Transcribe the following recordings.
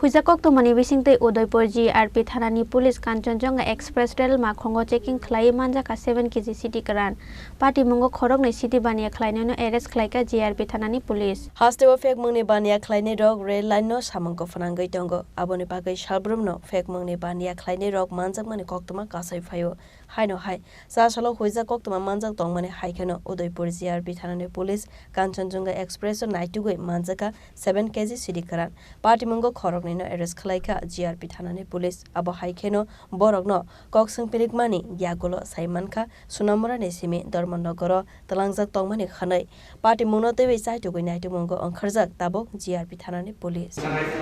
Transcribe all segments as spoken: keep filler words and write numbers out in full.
Huijak koktwmani bisingtwi Udaipur G R P thanani police Kanchanjunga Express rail makhongo checking khlaiwi manjakha seven K G sidi kwran. Patimungo khoroknwi sidi baniya khlainaino arrest khlaikha G R P thanani police. Hasteo phekmungni baniya khlainairok rail line-no samung kwphnangwi tongo. Aboni bagwi salbrumno phekmungni baniya khlainairok manjakmani koktwma kasai phaio. Haino hai, cha salo huijak koktwma manjak tongmani hai kheno Udaipur G R P thanani police Kanchanjunga Express-o naitugwi manjakha seven K G sidi kwran. Patimungo khoroknwino arrest khlaikha G R P thanani police. Abo hai kheno borokno kok swngpirikmani yagulo sai mankha Sonamurani simi Dharmanagaro twlangjak tongmani hwnwi. Patimungno twiwi chaitugwi naitugmungo wngkharjak tabuk G R P thanani police.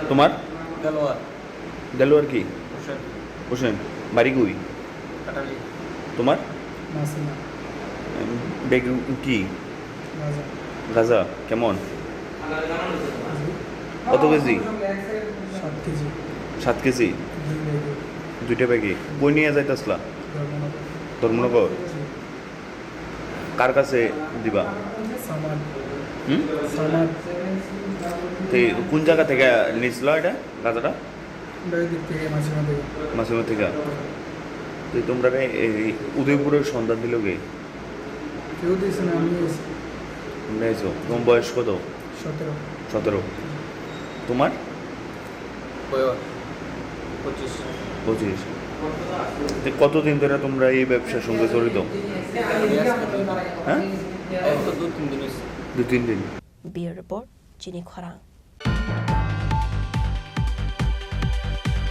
তোমার? দেলোয়ার। দেলোয়ার কি? হোসেন। হোসেন। বাড়ি কই? কাটালি। তোমার? মাসিমা। উম, ব্যাগ কি? গাজা। গাজা কেমন? জি। কত কেজি? সাত কেজি। সাত কেজি? দুই ব্যাগে। দুইটা ব্যাগে। কই নিয়ে যাইতাছলা? ধর্মনগর। ধর্মনগর? জি। কার কাছে দিবা? সামাদ। হুম? সামাদ। তো কোন জায়গা থেকে নিছলা এটা, গাজাটা? ওই দিক থেকে, মাসিমা থেকে। মাসিমা থেকে। তো তোমরা রে এই উদয়পুরের সন্ধান দিল কে? কেউ দিয়েছে না, আমি এসে। তোমরা এসো। তোমার বয়স কত? সতেরো। সতেরো। তোমার? বয়স পঁচিশ। পঁচিশ। তো কতদিন ধরে তোমরা এই ব্যবসার সঙ্গে জড়িত? এই আজকে দুই দিন। হ্যাঁ? এই তো দু তিন দিন হয়েছে। দু তিন দিন। Bureau Report, Chini Khorang.